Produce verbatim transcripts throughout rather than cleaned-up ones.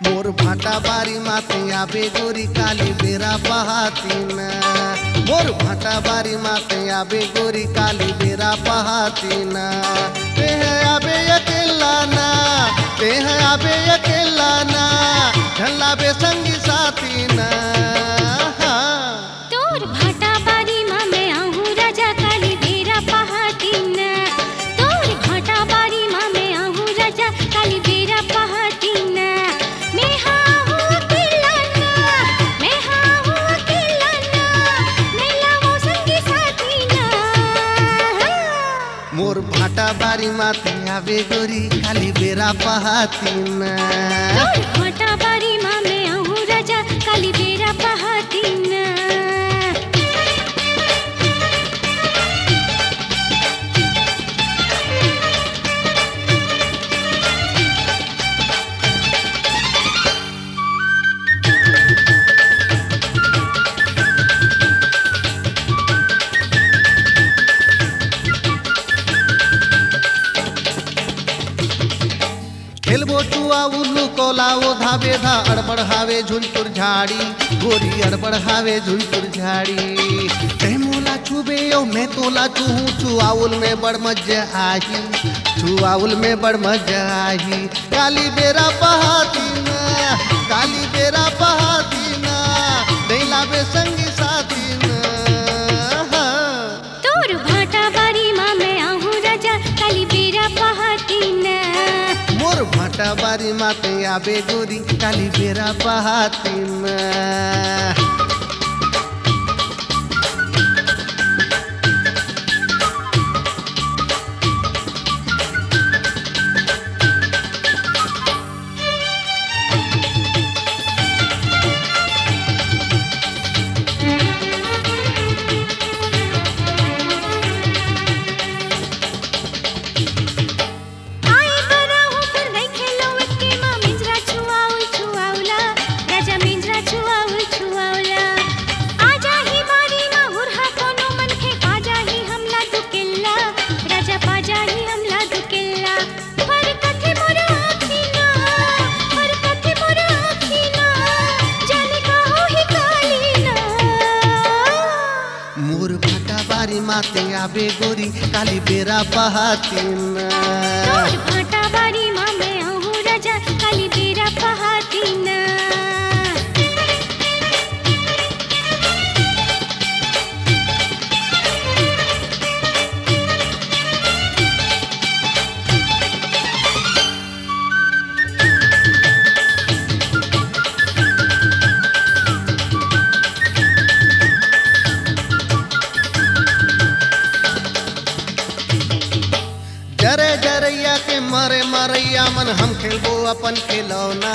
मोर भांटा बारी माते आबे गोरी काली बेरा पहातिन। मोर भांटा बारी माते आबे गोरी काली बेरा पहातिन। तेह आबे अकेला ना, तेह आबे अकेला ना, झल्लाबे संगी साथी ना। हाँ। तोर भांटा बारी मा मैं आहूं राजा काली बेरा पहातिन। तोर भांटा बारी मा मैं आहूं राजा काली बेरा पहातिन। मैं हा आहूं अकेला ना, मैं हा आहूं अकेला ना, मैं लावों संगी साथी ना। मोर भांटा बारी माते आबे गोरी काली बेरा पहातिन। तोर भांटा बारी मा मैं आहूं राजा काली बेरा पहातिन। खेलबो चुआ उल्लू कोला ओ धाबे धा अड़बड़ हावे झुंझुर झाड़ी, गोरी अड़बड़ हावे झुंझुर झाड़ी। तै मोला छुबे ओ मैं तोला छुहूं, छुआउल में बड़ मजा आही, छुआउल में बड़ मजा आही। काली बेरा पहातिन, काली बेरा पहातिन, नइ लाबे संगी साथिन। तोर भांटा बारी मा मैं आहूं राजा काली बेरा पहातिन। मोर भांटा बारी माते आबे गोरी काली बेरा पहातिन। आई बरा हो फिर नहीं खेलो एक्के मा मिंजरा छुआउल छुआउला, राजा मिंजरा छुआउल छुआउला। आ जाही बारी मा हुरहा कोनो मनखे, पा जाही हमला दुकेल्ला, राजा पा जाही हमला दुकेल्ला। फरकथे मोर आँखी ना, फरकथे मोर आँखी ना, जाने का होही काली ना। मोर भांटा बारी माते आबे गोरी काली बेरा पहातिन। तोर भांटा बारी मा मैं आहूं राजा काली बेरा पहातिन। जरे जरैया के मरे मरैया मन, हम खेलबो अपन खिलौना,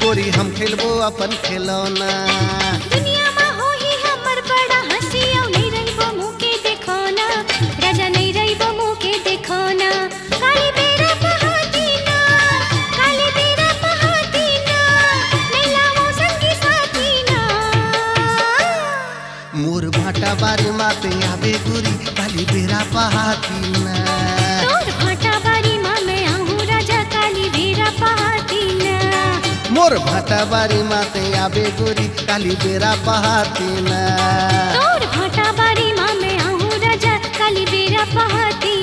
गोरी हम खेलबो अपन खिलौना। दुनिया मा होही हमर बड़ा हंसी, अउ नइ रहिबो मुँह के देखौना, राजा नइ रहिबो मुँह के देखौना। काली बेरा पहातिन, काली बेरा पहातिन, नइ लावों संगी साथिन। मोर भांटा बारी माते आबे गोरी काली बेरा पहातिन। तोर भांटा बारी मा मैं आहूं राजा काली बेरा पहातिन। मोर भांटा बारी माते आबे गोरी काली बेरा पहातिन। तोर भांटा बारी मा मैं आहूं राजा काली बेरा पहातिन।